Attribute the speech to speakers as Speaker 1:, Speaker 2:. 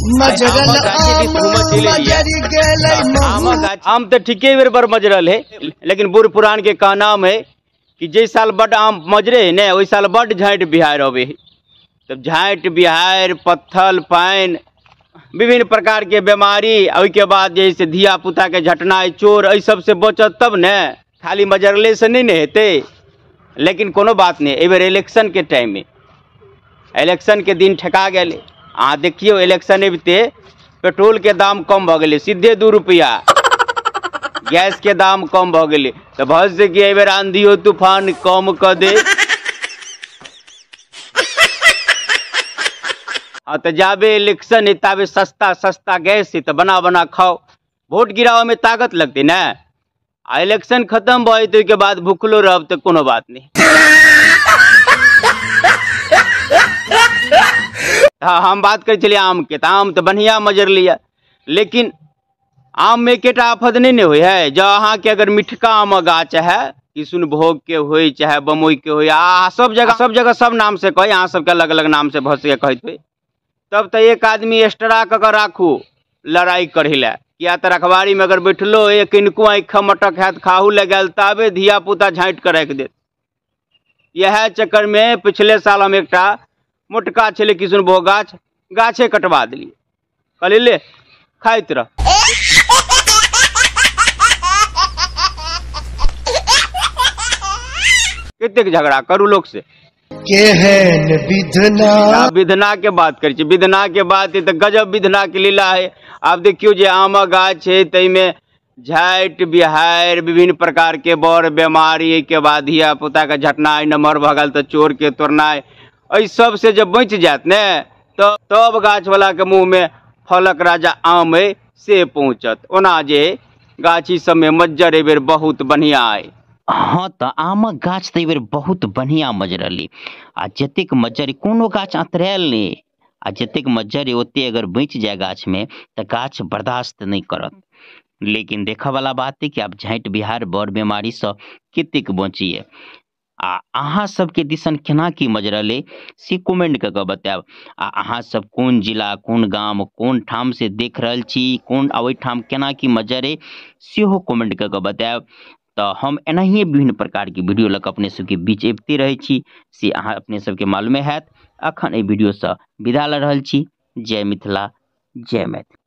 Speaker 1: मजरल
Speaker 2: आमक गाछी दिस
Speaker 1: आम
Speaker 2: घूमऽ चलि एलियै।
Speaker 1: मजरि गेलै
Speaker 2: आमक
Speaker 1: महुआ।
Speaker 2: गाछ आम तऽ ठीके बेर बड़ मजरल है, लेकिन बूढ़ पुरान के कहनाम है कि जे साल बड आम मजरे है ने ओहि साल बड झाँटि बिहाड़ि अबै है। तब झाँटि बिहाड़ि पत्थल पानि विभिन्न प्रकार के बीमारी, ओहिके बाद जे है से धिया पुता के झटनाइ चोर, एहि सबसे बचत तब ने, खाली मजरले से नहीं ने हेतै। लेकिन कोनो बात नहीं, एहि बेर इलेक्शन के टाइम में इलेक्शन के दिन ठेका गेलै। अहाँ देखियौ इलेक्शन अबिते पेट्रोल के दाम कम भऽ गेलै, सीधे 2 रुपैआ, गैस के दाम कम भऽ गेलै, तऽ भऽ सकै एहि बेर आंधियो तूफान कम कऽ दे। हाँ तऽ जाबे इलेक्शन है ताबे सस्ता सस्ता गैस है तऽ बना बना खाओ, वोट गिराबऽ में ताकत लगतै ने। आ इलेक्शन खत्म भऽ जेतै ओहिके बाद भुखलो रहब तऽ कोनो बात नहीं। हाँ हम बात करै छलियै आम के, तऽ आम तऽ बढ़िआँ मजरलियै, लेकिन आम में एकेटा आफत नहीं ने होइ है। जँ अहाँके अगर मिठका आमक गाछ है, किशुनभोग के होइ चाहे बम्बई के होइ, आ सब जगह सब जगह सब नाम से कहै, अहाँ सबके अलग अलग नाम से भऽ सकै कहैत होइ, तब तऽ एक आदमी एक्स्ट्रा कऽ के राखू लड़ाइ करै लए, किया तऽ रखबारी में अगर बैठलो है किनको आँखि मटक हैत खाहू लए गेल ताबे धिया पुता झाँटि कऽ राखि देत। इएह चक्कर में पिछले साल हम एकटा मोटका छलै किशुनभोग गाछ, गाछे कटवा देलियै, कहलियै ले खाइत रह। कतेक झगड़ा करू लोक से।
Speaker 1: केहन विधना।
Speaker 2: विधना के बात करै छी, विधना के बात तऽ गजब विधना के लीला है। आब देखियौ जे आमक गाछ है ताहिमे झाँटि बिहाड़ि विभिन्न प्रकार के बड़ बेमारी, एहिके बाद धिया पुता के झटनाइ, नमहर भऽ गेल तऽ चोर के तोड़नाइ, एहि सबसे जब बचि जायत ने तऽ तब गाछवला के मुँह में फलक राजा आम है से पहुँचत। ओना जे गाछी सबमे मज्जर एहि बेर बहुत बढ़िआँ अइ।
Speaker 3: हाँ तऽ आमक गाछ तऽ एहि बेर बहुत बढ़िआँ मजरलै, आ जतेक मज्जर कोनो गाछ अतरायल नहि, आ जतेक मज्जर ओते अगर बचि जाय गाछमे तऽ गाछ बर्दाश्त नहि करत। लेकिन देखऽवला बात है कि आब झाँटि बिहार बड़ बीमारीसँ कतेक बचैए। आ अहाँ सबके दिसन केना की मजरलै से कमेंट कऽ कऽ बतायब। आ अहाँ सब कोन जिला कोन गाम कोन ठाम से देख रहल छी, कोन ओहिठाम केना की मज्जर अइ सेहो कमेंट कऽ कऽ बतायब। तऽ हम एनाहिए विभिन्न प्रकारके वीडियो लऽ कऽ अपने सबके बीच अबिते रहै छी, से अहाँ अपने सबके मालूमे हैत। अखन एहि वीडियोसँ विदा लऽ रहल छी। जय मिथिला, जय मैथिली।